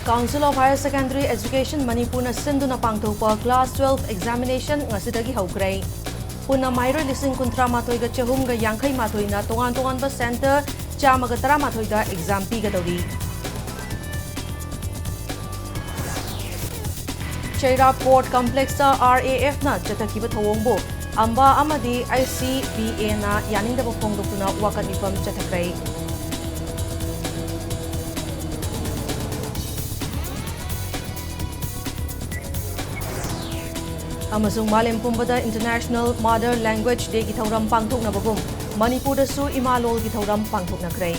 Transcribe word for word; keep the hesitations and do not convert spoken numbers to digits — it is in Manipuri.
Council of Higher Secondary Education ꯃꯅꯤꯄꯨꯔꯅ ꯁꯤꯟꯗꯨꯅ ꯄꯥꯡꯊꯣꯛꯄ Class twelve examination ꯉꯁꯤꯗꯒꯤ ꯍꯧꯈ꯭ꯔꯦ꯫ ꯄꯨꯟꯅ ꯃꯍꯩꯔꯣꯏ ꯂꯤꯁꯤꯡ ꯀꯨꯟꯊ꯭ꯔꯥ ꯃꯥꯊꯣꯏꯒ ꯆꯍꯨꯝꯒ ꯌꯥꯡꯈꯩ ꯃꯥꯊꯣꯏꯅ ꯇꯣꯉꯥꯟ ꯇꯣꯉꯥꯟꯕ centre ꯆꯥꯝꯃꯒ ꯇꯔꯥꯃꯥꯊꯣꯏꯗ exam ꯄꯤꯒꯗꯧꯔꯤ꯫ ꯆꯩꯔꯥꯞ Port Complexꯇ R A Fꯅ ꯆꯠꯊꯈꯤꯕ ꯊꯧꯑꯣꯡꯕꯨ ꯑꯝꯕꯥ ꯑꯃꯗꯤ I C P Aꯅ ꯌꯥꯅꯤꯡꯗꯕ ꯐꯣꯡꯗꯣꯛꯇꯨꯅ ꯋꯥꯀꯠ ꯃꯤꯐꯝ ꯆꯠꯊꯈ꯭ꯔꯦ꯫ ꯑꯃꯁꯨꯡ ꯃꯥꯂꯦꯝ ꯄꯨꯝꯕꯗ International Mother Language Dayꯒꯤ ꯊꯧꯔꯝ ꯄꯥꯡꯊꯣꯛꯅꯕꯒꯨꯝ ꯃꯅꯤꯄꯨꯔꯗꯁꯨ ꯏꯃꯥ ꯂꯣꯜꯒꯤ ꯊꯧꯔꯝ ꯄꯥꯡꯊꯣꯛꯅꯈ꯭ꯔꯦ꯫